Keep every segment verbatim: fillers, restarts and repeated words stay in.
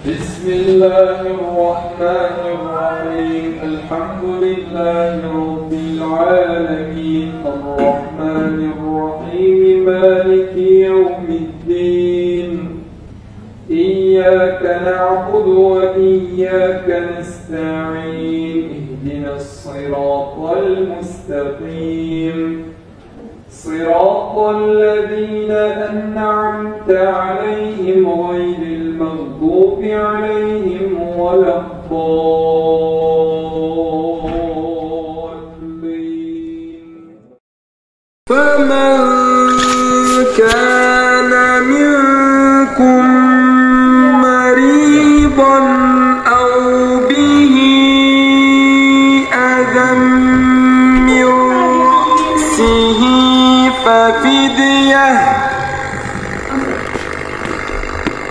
بسم الله الرحمن الرحيم. الحمد لله رب العالمين. الرحمن الرحيم. مالك يوم الدين. إياك نعبد وإياك نستعين. اهدنا الصراط المستقيم. صراط الذين أنعمت عليهم غير المغضوب عليهم ولا الضالين. فمن كان منكم مريضا أو به أذى من رأسه ففدية،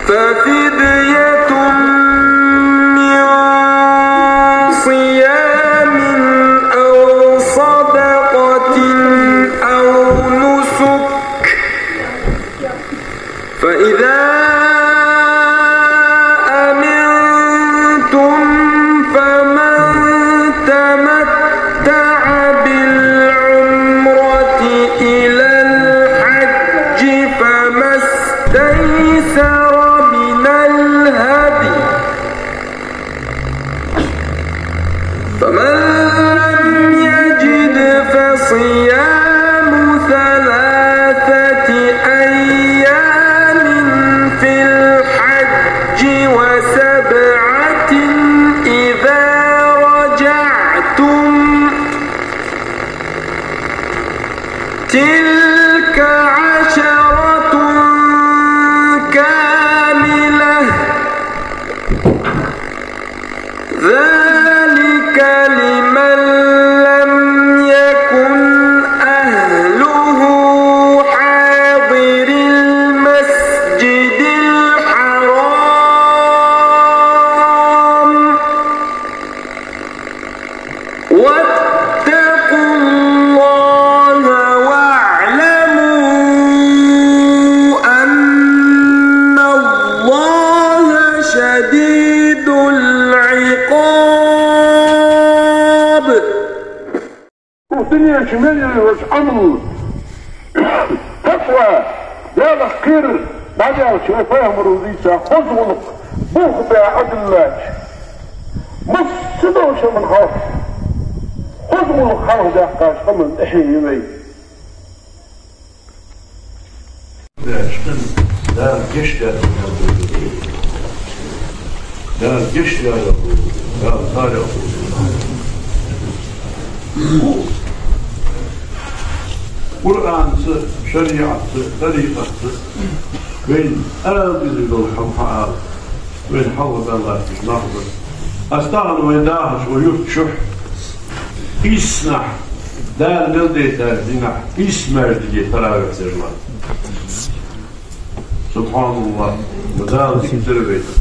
ففدية من صيام أو صدقة أو نسك، فإذا أمنتم فمن تمتع بالعمرة إلى الحج فما استيسر من الهدي، فمن لم يجد فصيام ثلاثة أيام في الحج وسبعة إذا رجعتم، تلك عشرة كاملة، ذلك لمن لم يكن أهله حاضر المسجد الحرام. واتقوا الله واعلموا أن الله شديد العقاب. Укх дунен чу мел йолаш Ӏамал, такъва, Далах кхерар, дӀадаьлча вай пайхамара дийца хоза гӀулакх, бохабаь Ӏадиллача, массадолча хӀаман хьалха хоза гӀулакх хьалхадаьккхача хӀаман тӀехье я вай. Дала гешт даьд, Дала гешт даьд, Дала царех. Къуръанца, шариӀатца, тӀарикъатца вайна ала дезаш дола хӀама хьаала. Вайна хьалха Дала латташ нах бар. Аз тахан вай дахача вай юрта чухь ийс нах, Дала мел дайтача дийнахьа ийс маьждиге таравихь деш латт. СубхьаналлахӀ. Дала дика дар вайна.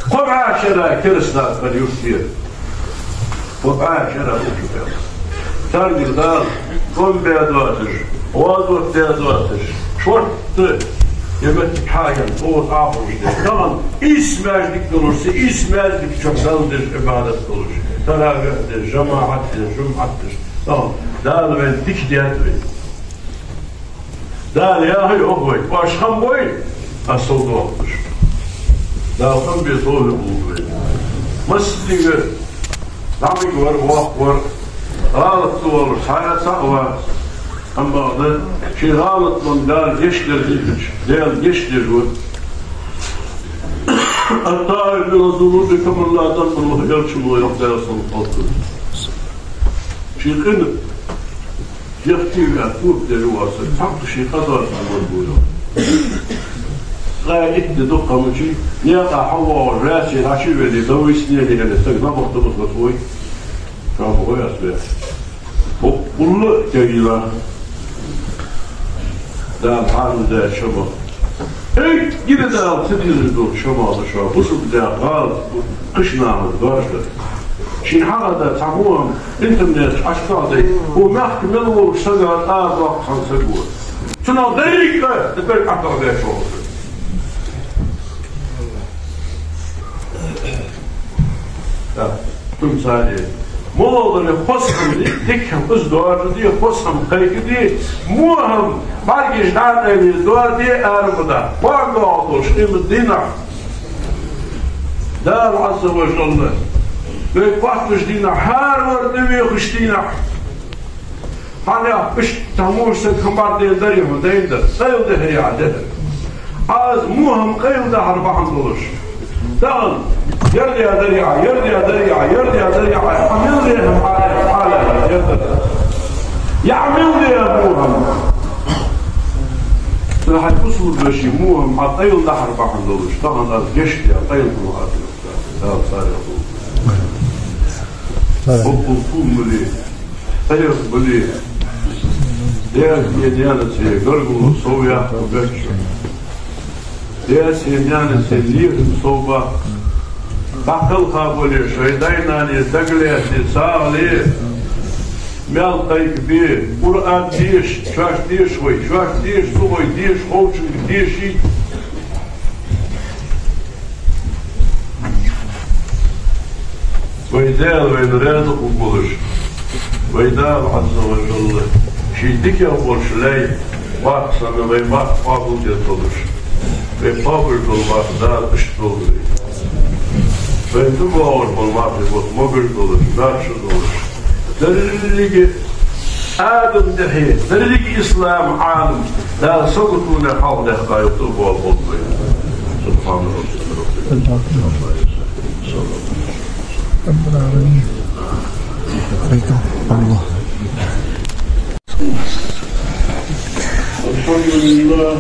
Кхо бӀаь шера кераста нах бар юртера. Кхо бӀаь шера укх юртера. Царгара Дала къам бе доацаш, гӀазот де доацаш, шортта е моттиг хьаяьнна, тхо Ӏохош де. Тахан ийс маьждиг долаш, ийс маьждиг чу Далла деш Ӏибадат долаш, таравихь деш, жамаӀат деш, жумӀат деш. Тахан Дала вайна дика даьд вайна. Дала яхар йоах вай, оаш хам бой, аз сов доахаш. Дала хам бе сов лу вай. Массанега дӀамига вар, воккха вар, гӀалат ца волаш, цхьа а ца а вац. Амма да, ший гӀалатах Дала гешт дар дийхача, Дала гешт деш ва. التائب من الذنوب كمن لا ذنب له, Элчано йоах, Дала салам хилда цунна. Ший къинах Ехке ваь тоба деш ва саг, цхьаккха ший къа доацаш ма вий. Ткъаь итт ди дукха ма дий, наькъа хьавоагӀаш, раьза дӀачувеле, да вай снели аьнна, саг набахта ма хӀоттавой. Ша ма гой аз ваь. Боккъала а кегийла. Дала хьарам даь шома. Эггара Дала ца дезаш дола шома да шо, бусалба да гӀалат, кхыча нахах доаржадар. Шийна хьахада цхьа хӀама интернета чу Ӏочутоха дай, укх мехка мел волча сага тӀа доккха хӀама саг ва. Цунах деррига а, деррига а ӀотоӀабеш вола саг. Да, тумсаре. Моллагӏа дале хоза хӏама де, дика хӏама из доаржаде, хоза хӏама кхайкаде, во хӏама бӏаргаш дӏакъайле доаржаде, ара ма даха. Кхоана доагӏаш долча къематдийнахьа Дала Ӏазза ва Жалла вай кхоачаш дийнахьа, хӏаравар дӏавехаш дийнахьа. Хьанех иштта тамуш саг хабар де дарий хьона, дайна дар, къайладахьарий Ӏа дехар. Аз во хӏама къайладахьар бахьан долаш. Тахан, ер де дарий Ӏа, ер де дарий Ӏа, ер де дарий Ӏа, Ӏа мел де хӏама, Ӏа, Ӏа, ер дар. Я Ӏа мел де во хӏама. Ца хьай кусур даши во хӏама Ӏа къайладахьар бахьан долаш. Тахан аз гешт де, къайла хьона аз. Дала царех долда. Боккъал тӏом бале, къайгӏа бале, даьца, наьнаца гаргало сов яккха беча, даьца, наьнаца лерхӏам сов баккха, дӏакхелха бале, шоай даьй-наьнай дагалаьце, сагӏа ле, маьл кхайкабе, Къуръан деша, шоаш деша вай, шоаш деша ца хой, деша ховчунга дешийта. Вай Даьла вайна раьза хургволаш, вай Дала Ӏазза ва Жалла ший дикагӏа болча лай бакъ санна вай бакъ къоабалдеш долаш, вай къоабалдеш дола бакъ Дала иштта долда вай. Вай дубоагӏаш бола бакъ вот могаш долаш, дарша долаш. Деррига Адам дехье, деррига ислам Ӏалам Дала саготонех хьалхадаьккха йолаш бола болба вай. سبحان ربك رب العزة عما يصفون. الحمد لله.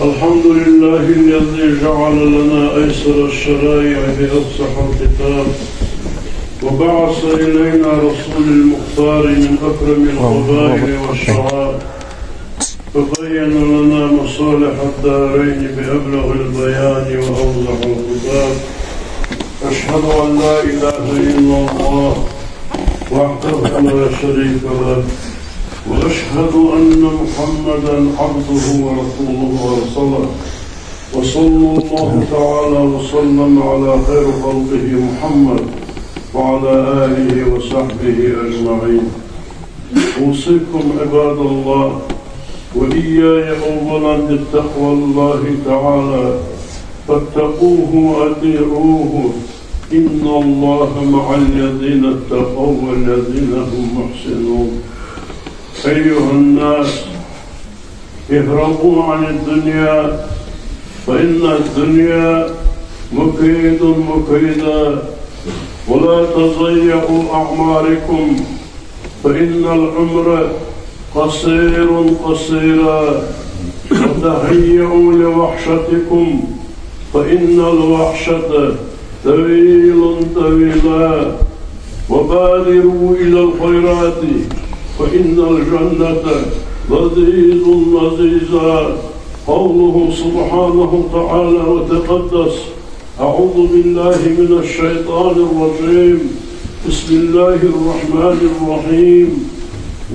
الحمد لله الذي جعل لنا أيسر الشرائع بأفصح الكتاب، وبعث إلينا رسول المختار من أكرم القبائل والشعاب، فبين لنا مصالح الدارين بأبلغ البيان وأوضح الخطاب. أشهد أن لا إله إلا الله وحده لا شريك له، وأشهد أن محمدا عبده ورسوله أرسله، وصلى الله تعالى وسلم على خير خلقه محمد وعلى آله وصحبه أجمعين. أوصيكم عباد الله وإياي أولا بتقوى الله تعالى، فاتقوه وأطيعوه، إن الله مع الذين اتقوا والذين هم محسنون. أيها الناس، اهربوا عن الدنيا، فإن الدنيا مكيد مكيدا، ولا تضيعوا أعماركم، فإن العمر قصير قصيرا، وتهيئوا لوحشتكم، فإن الوحشة طويل طويلا، وبادروا إلى الخيرات، فإن الجنة لذيذ لذيذا. قوله سبحانه وتعالى وتقدس، أعوذ بالله من الشيطان الرجيم. بسم الله الرحمن الرحيم.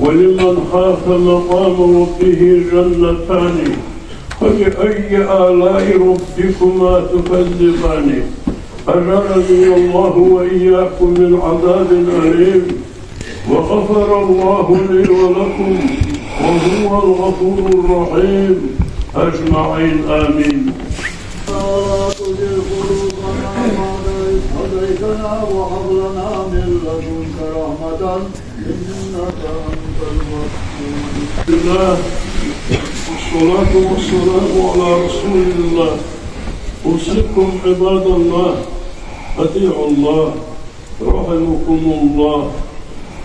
ولمن خاف مقام ربه جنتان، فبأي آلاء ربكما تكذبان؟ أجارني الله وإياكم من عذاب أليم. وغفر الله لي ولكم وهو الغفور الرحيم أجمعين. آمين. لا تزغ قلوبنا بعد إذ هديتنا وهب لنا من لدنك رحمة إنك أنت الوهاب. بسم الله، والصلاة والسلام على رسول الله. أوصيكم عباد الله، أطيعوا الله، رحمكم الله.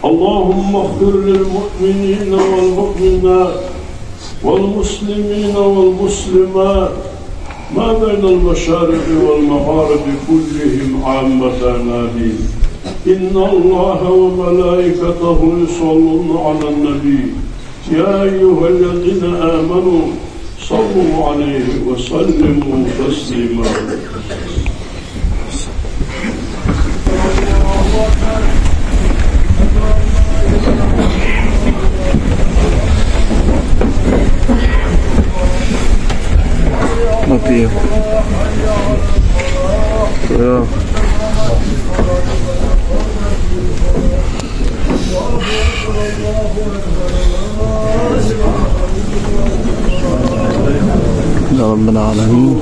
اللهم اغفر للمؤمنين والمؤمنات والمسلمين والمسلمات ما بين المشارق والمغارب كلهم عامة، آمين. إن الله وملائكته يصلون على النبي، يا أيها الذين آمنوا صلوا عليه وسلموا تسليما. Мутиев. Э, يا رب العالمين.